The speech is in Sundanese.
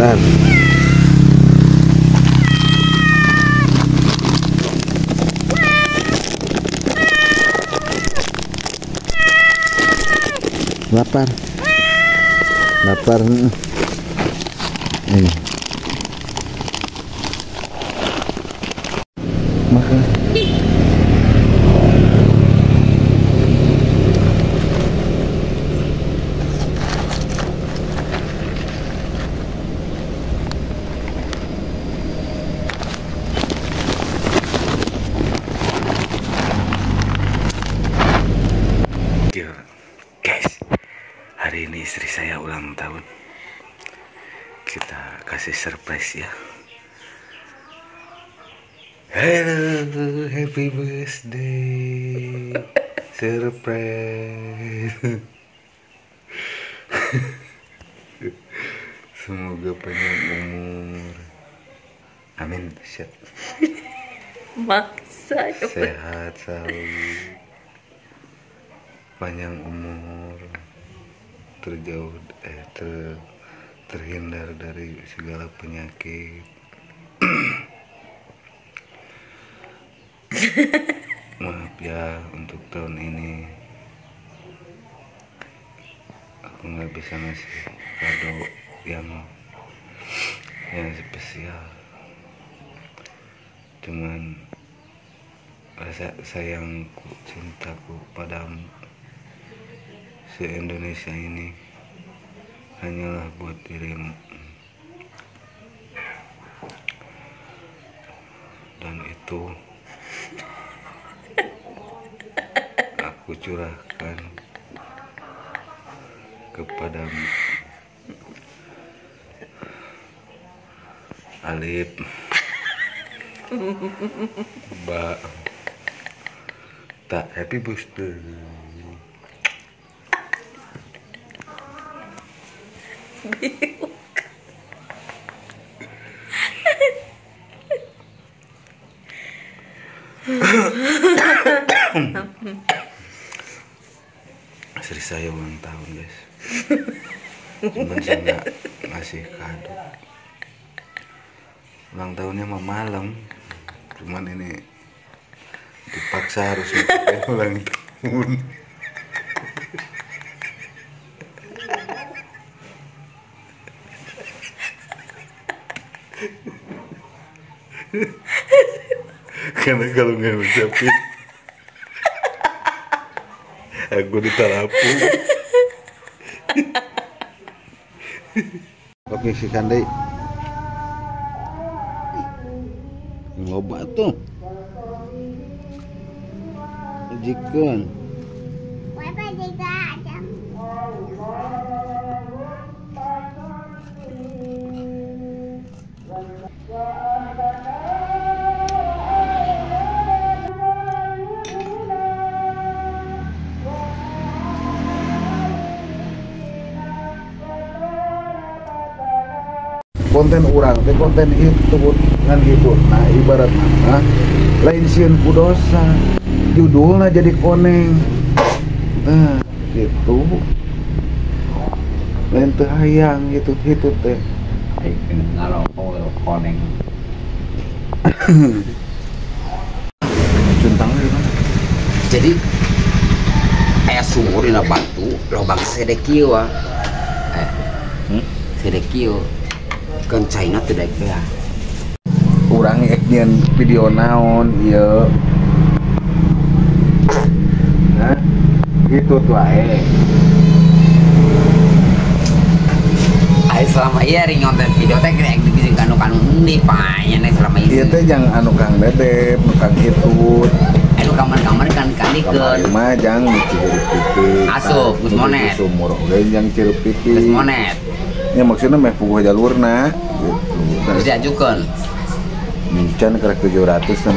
Bentar. Lapar. Lapar. Ini. Makan. Guys, hari ini istri saya ulang tahun. Kita kasih surprise ya. Hello, happy birthday. Surprise. Semoga panjang umur. Amin. Shit. Maksa. Sehat selalu. Panjang umur, terjauh terhindar dari segala penyakit. Maaf ya untuk tahun ini aku nggak bisa ngasih kado yang spesial, cuman rasa sayangku, cintaku padamu se-Indonesia ini hanyalah buat dirimu. Dan itu aku curahkan kepadamu. Alif, ba, ta. Happy birthday. Istri saya ulang tahun, guys. Cuman saya nggak ngasih kado. Ulang tahunnya mah malam. Cuman ini dipaksa harus ulang tahun. Karena kalau nggak ngucapin aku ditalapung. Oke, si kandai loba tuh jikun. Konten urang teh konten itu ngan hibur. Nah, ibarat mana lain sieun ku dosa. Judulna jadi koneng. Nah, gitu. Lain teu hayang gitu gitu teh. Aing ngarokok koneng. Cuntangna di mana? Jadi aya sumur dina batu, lobang sedek kieu ah. Sedek kieu. Kan China tidak ya. Urang ek nyeun video naon ieu. Nah, gitu tuh ae. Ae selama ieu ari ngonten video teh ek jeung kanu kanu endi paenya selama ieu. Ieu teh jang anu Kang Dedep, nu Kang Hitut. Anu kamar-kamar kan kanikeun. Kamari mah jang di Cijeruk Pipi. Asup geus monet. Sumur oge jang Cijeruk Pipi. Geus monet. Ya maksudnya meh puguh jalurna gitu. Terus diajukeun. Mincan karek 700 an.